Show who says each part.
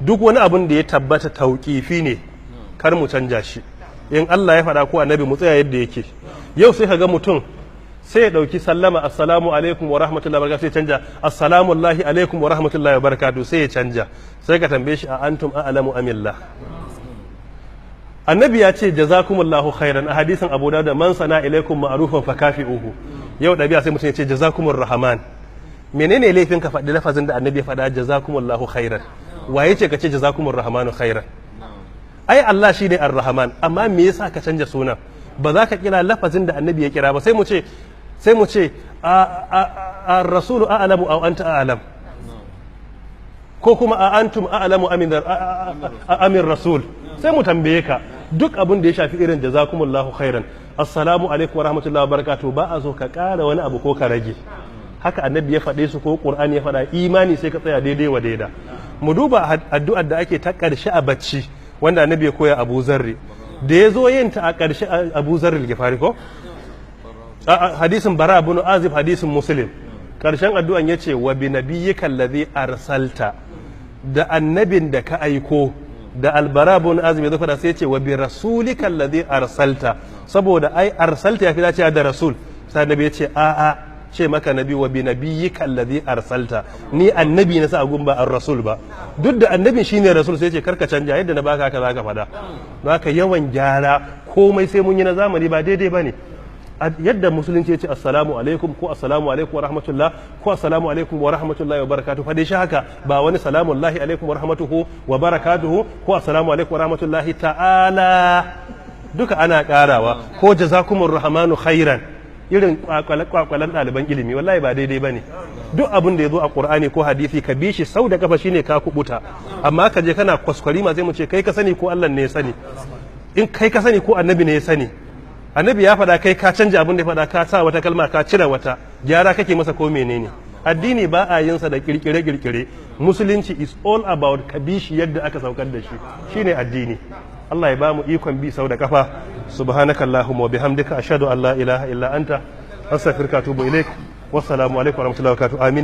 Speaker 1: Duk wani abun da ya tabbata tauƙifi ne, kar mu canja shi. In Allah ya faɗa ko Annabi, mu tsaya yadda yake. Yau sai ka ga mutum sai ya ɗauki sallama "Assalamu alaikum wa rahmatullahi wa barakatuh", sai canja "Assalamu lahi alaikum wa rahmatullahi wa barakatuh", sai ya canja. Sai ka tambaye shi, "A antum a'lamu amillah?" Annabi ya ce "Jazakumullahu khairan" a hadisin Abu Dawud, "Man sana ilaikum ma'rufan fakafi'uhu". Yau ɗabi'a sai mutum ya ce "Jazakumur rahman". Menene laifin ka faɗi lafazin da Annabi ya faɗa, "Jazakumullahu khairan"? Waye ce ka ce "Jazakumur rahmanu khairan"? Ai Allah shine Ar-Rahman, amma me yasa ka canja sunan? Ba za ka kira lafazin da Annabi ya kira ba. Sai mu ce, "Ar-rasulu a'lamu aw anta a'lam?" Ko kuma, "A antum a'lamu amin rasul?" Sai mu tambaye ka. Duk abin da ya shafi irin "Jazakumullahu khairan", "Assalamu alaikum wa rahmatullahi wa barakatuh", ba a zo ka ƙara wani abu ko ka rage. Haka Annabi ya faɗe su ko Qur'ani ya faɗa. Imani sai ka tsaya daidai wa daida. Mu duba addu'ar da ake ta ƙarshe a bacci wanda Annabi ya koya Abu Zarri da ya zo yin ta a ƙarshe, Abu Zarri Gifari ko hadisin Bara ibn Azib, hadisin Muslim. Ƙarshen addu'an ya ce, "Wa bi nabiyyika allazi arsalta", da annabin da ka aiko. Da Albara ibn Azib ya zo faɗa, sai ya ce, "Wa bi rasulika allazi arsalta", saboda ai "arsalta" ya fi dacewa da "rasul". Sai Annabi ya ce, "A a ce maka nabi, wa bi nabiyyika allazi arsalta." Ni annabi na sa a gumba ar-rasul ba, duk da annabin shine rasul. Sai ce, "Karka canja, yadda na baka haka zaka faɗa." Haka yawan gyara komai sai mun yi na zamani ba daidai bane. Yadda Musulunci ya ce "Assalamu alaikum" ko "Assalamu alaikum wa rahmatullah" ko "Assalamu alaikum wa rahmatullahi wa barakatuhu", fa dai shi haka, ba wani "Salamu lahi alaikum wa rahmatuhu wa barakatuhu" ko "Assalamu alaikum wa rahmatullahi ta'ala", duka ana karawa, ko "Jazakumur rahmanu khairan", irin kwakwalan ɗaliban ilimi. Wallahi ba daidai bane. Duk abin da ya zo a Qur'ani ko hadisi, ka bi shi sau da kafa, shine ka kubuta. Amma ka je kana kwaskwari ma, sai mu ce, "Kai ka sani ko Allah ne ya sani?" In kai ka sani ko Annabi ne ya sani? Annabi ya faɗa, kai ka canja abin da ya faɗa, ka sa wata kalma, ka cire wata, gyara kake masa ko menene? Addini ba a yin sa da kirkire kirkire. Musulunci is all about ka bi shi yadda aka saukar da shi, shine addini. Allah ya ba mu ikon bi sau da kafa. Subhanakallahumma wa bihamdika, ashhadu an la ilaha illa anta, astaghfiruka wa atubu ilaik. Wassalamu alaikum wa rahmatullahi wa barakatuh. Amin.